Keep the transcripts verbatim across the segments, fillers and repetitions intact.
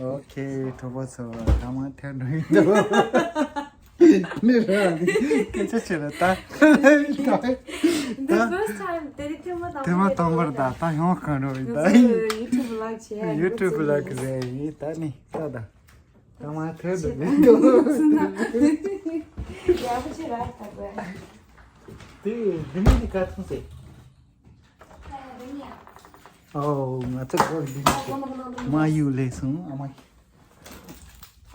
ཨོ་ཁེ། གྲོགས་པོ་ཚོ། ད་མ་ཐོན་འགྲོ་ཡིན་འདུག་ནི་ར་སྐད་ཆ་བྱེད་ལ་ད། The first time. དེ་རིང་ཐེངས་མ་དང་ཐེངས་མ་དང་པོར་ད་ད་ཡོང་གང་འགྲོ་ཡིན་ད། ཡུ་ཊུབ་བི་ལོག་བྱས། ཡུ་ཊུབ་བི་ལོག་རེད་ཡིན་ད་ནི་ད་ད། ད་མ་ཐོན་འགྲོ་ཡིན་འདུག་ཡག་པོ་བྱས་ལ་ད་དགོས། དེ་འདི་མིན་ནི་ག་ཚོད་ཟེར། ཨོ། ང་ཚོ་སྒོར་འདི་མ་གཡུག་ལས་སོང་ཨ་མ།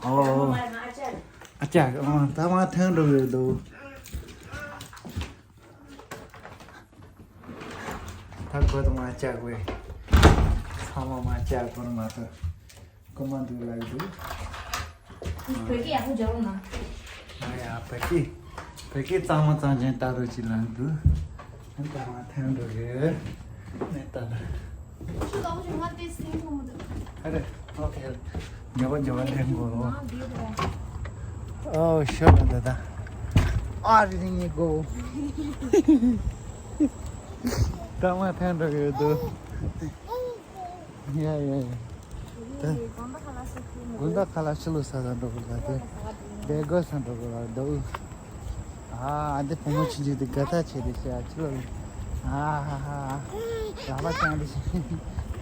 ཨོ། ཨ་ཅག་ཨོ་ད་མ་ཐོན་འགྲོ་ཡོད་དོ། ད་སྒོ་དང་མ་ཅག་བས། ཚང་མ་མ་ཅག་སྒོར་མ་ཐོན། རྐུ་མ་འདུག་ལབ་འདུག་བོད་སྐད་ཡག་པོ་སྦྱར་རོགས་གནང་། ང་ཡ་བོད་སྐད་བོད་སྐད་གཙང་མ་གཙང་རྐྱང་ལྟ་རོགས་ཅིག་ལབ་འདུག་ཨ་ད་མ་ཐོན་འགྲོ་གི་ནས་ལྟ་ལ། ཁྱོད་ལ་འོ་ཞིག་ང་དེ་སེམས་ཐོག་མ་འདུག་ཨ་རེ། ཨོ་ཁེ། ཉོ་བ་ཉོ་བ་ལེན་གོ། ཨོ་ཤོ་ན་ད་ད། ཨ་རི་རི་ཉི་གོ། ད་མ་ཐོན་འགྲོ་གི་འདུག་ཡ་ཡ་ཡ། དགོན་པ་ཁ་ལག་ཤི་ལོ་ས་དང་འགྲོ་གི་ལ་དེ། སྦེ་གོ་ས་འགྲོ་གི་ལ་འདུག་ཨ་འདི་བུ་མོ་ཆུང་ཆུང་དེ་དགའ་ཐག་ཆད་དེ་ཤ་ཕྱི་ལོགས་ལ། ཨ་ཧ་ཧ། ར་བ་ཅང་དེ་ཤི།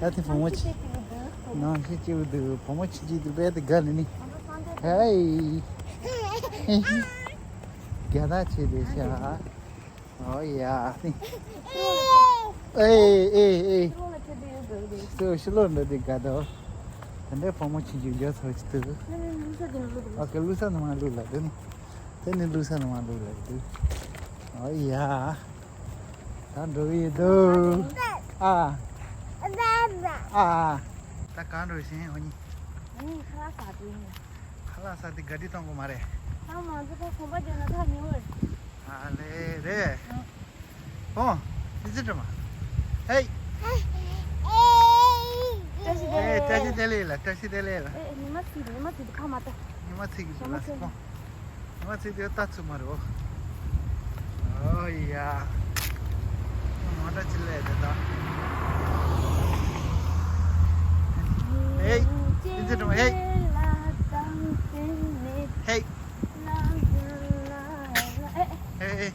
ད་དེ་བུ་མོ་ཆི། ནང་ཤི་ཅིའུ་འདུག་བུ་མོ་ཆུང་ཆུང་དེ་བས་དེ་དགའ་ནི་ནི། ཧེ། དགའ་ཐག་ཆད་དེ་ཤ། ཨོ་ཡ། ཨེ་ཨེ་ཨེ། ཤི་ལོ་ཤི་ལོ་འདྲ་དེ་དགའ་དོ། དེ་འདྲའི་བུ་མོ་ཆུང་ཆུང་རྒྱ་ཚོ་ཅི་ཐུབ། ཨོ་ཀེ་ལུ་ས་ནང་ལུག་ལ་དེ་ནི། དེ་ནི་ལུག་ས་ནང་ལུག་ལ་དུ། ཨོ་ཡ། ད་འགྲོ་ཡི་འདུག་ཨ། ཨ། ད་གང་འགྲོ་བཞིན་ཨོ་ནི། ཨ་ནི་ཁ་ལག་ཟ་དུས་ནི། ཁ་ལག་ཟ་དུས་ག་དུས་གཏོང་གི་མ་རེད། ད་མང་ཚོ་ད་གོམ་པ་བརྒྱབ་ན་ད་ཉོ་བར། ཨ་ལེ་རེད། ཨོ། ཨི་ཛི་ཊི་མ། ཧེ། བཀྲ་ཤིས་བདེ་ལེགས། ཨེ་བཀྲ་ཤིས་བདེ་ལེགས་ལ་བཀྲ་ཤིས་བདེ་ལེགས་ལ། ཨེ་ཉི་མ་ཚིག་ཉི་མ་ཚིག་དུ་ཁ་མ་ལྟ། ཉི་མ་ཚིག་གི་ཉི་མ་ལ་ཚིག་སོང་། ཉི་མ་ཚིག་དེ་ལྟ་ཚུལ་མ་རེད་ཨོ། ཨོ་ཡ། མ་འདྲ་ཅི་ལས་དེ་ད། ཧེ། ཨི་ཛི་ཊི་མ་ཧེ། ཧེ། ཧེ། ཧེ།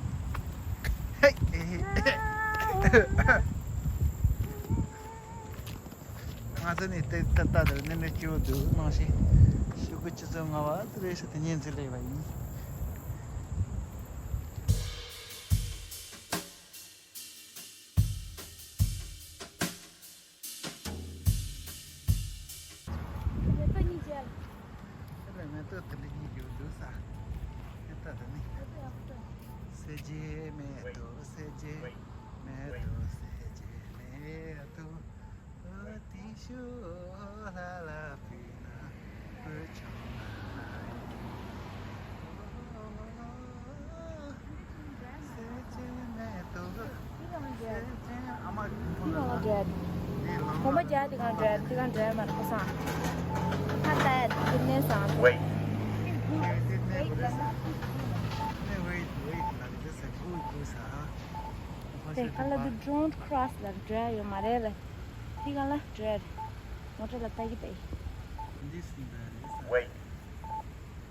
ཧེ། ང་ཚོ་ནི་ཏེ་ཏ་ཏ་དེར་ནེ་ནེ་སྐྱིད་པོ་འདུག་ནང་བཞིན་ཤོག་གུ་ཆུ་ཚོད་ལྔ་པ་དེ་རེས་སུ་དེ་ཉིན་ཚེ་ལས་པ་ཡིན། མེ་ཏོག་གཉིས་བྱས། ཨ་ལས་མེ་ཏོག་དེ་འདྲ་གཉིས་ཡོད་འདུག་ས། མེ་ཏོག་དེ་ནི། མེ་ཏོག་ཡག་པོ་འདུག་སེ་ཇེ་མེ་ཏོག་སེ་ཇེ། མེ་ཏོག་སེ་ཇེ་མེ་ཏོག་ཨ་ཏི་ཤོ་ལ་ལ་པི་ན་པུ་ཆུ་ན་ཡི། སེ་ཇེ་མེ་ཏོག་སེ་ཇེ་ཨ་མ། འདི་ལོང་འདྲ། གོམ་པ་རྒྱག་དེ་གང་འདྲ་དེ་གང་འདྲ་མ་རེད་ཁོ་སང་། ཁ་ལྟ་དེ་ནས་སང་། དེ་ཁ་ལ་དུ་don't cross ལ་འདྲ་ཡོད་མ་རེད་ལ། དེ་གང་ལ་འདྲ་རེད། མོ་ཊ་ལ་ལྟ་གི་ལྟ་གི། Wait.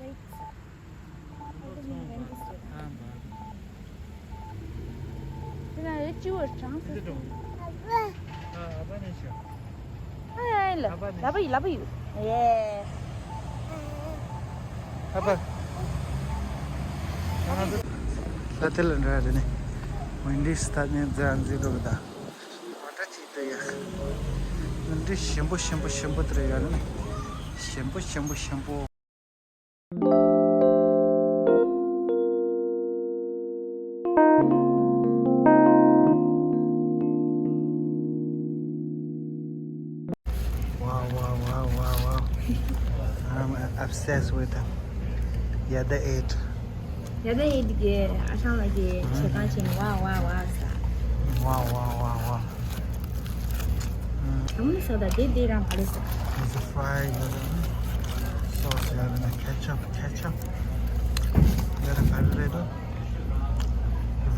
Wait. དེ་ན་ཡོད་ཅི་བར་གྲངས་སུ། ཨ་ཨ་པ་ནས་ཤོག་ཨ་ཡ་ཡ་ལ། ཨ་པ་ནས། ལ་པ་ཡི་ལ་པ་ཡི། ཡེ། ཨ་པ། ལ་དེ་ལ་འདྲ་རེད་ནི། ཝེན་ཌིས་ད་ནས་རྫ་འཛི་འགྲོ་གི་ད། མོ་ཊ་གཅིག་དེ་ཡ། ཝེན་ཌིས་ཞིམ་པོ་ཞིམ་པོ་ཞིམ་པོ་དེ་རེད་ཡ་ནི། ཞིམ་པོ་ཞིམ་པོ་ཞིམ་པོ། Wow, wow, wow, wow, wow. I'm obsessed with them. Yeah, they eat. Yeah, they eat གི་ཨ་ཞང་ལགས་ཀྱིས་བྱེད་སྟངས་བྱས་ནས་wow, wow, wow ཟེར། Wow, wow, wow, wow. དེ་མོ་ནི་ཟ་ད་དེ་དེ་རང་ག་རེ་ཟ། It's a fry, you know. Sauce, you know, ketchup, ketchup. You know, Alfredo.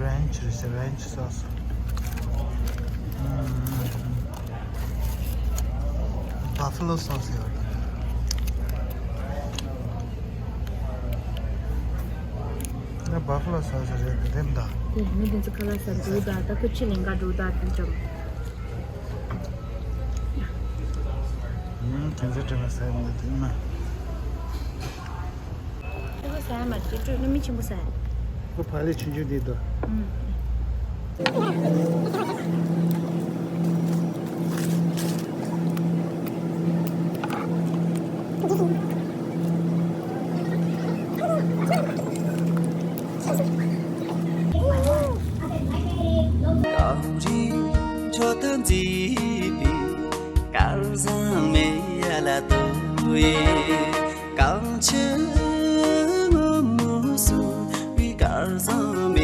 Ranch, it's a ranch sauce. Mm. Buffalo sauce, you know. བྷ་ཧྥ་ལོ་ཟ་ས་རེད་དེ་རེད་མདའ། དེ་མི་དེ་ཚོ་ཁ་ལག་ཟ་འགྲོ་ད། ད་ཁོ་ཕྱི་ལེན་ག་འགྲོ་ད་དེ་ཅམ། ཨུམ། དེ་ཚོ་དྲན་ན་ཟ་ཡ་མི་འདུག་དེ་མ། ཁོ་ཟ་ཡ་མ་རེད། སྤྲོད་ན་མི་ཆེན་པོ་ཟ་ཡ། ཁོ་བག་ལེབ་ཆུང་ཆུང་འདི་འདུག་ཨུམ། གངས་རིའི་ཁྲོད་དུ་མཛེས་པའི་སྐལ་བཟང་མེ་ཡ་ལ་ཏོ་ཡེ། གངས་ཆུ་སྔོན་མོ་བསུ་བའི་སྐལ་བཟང་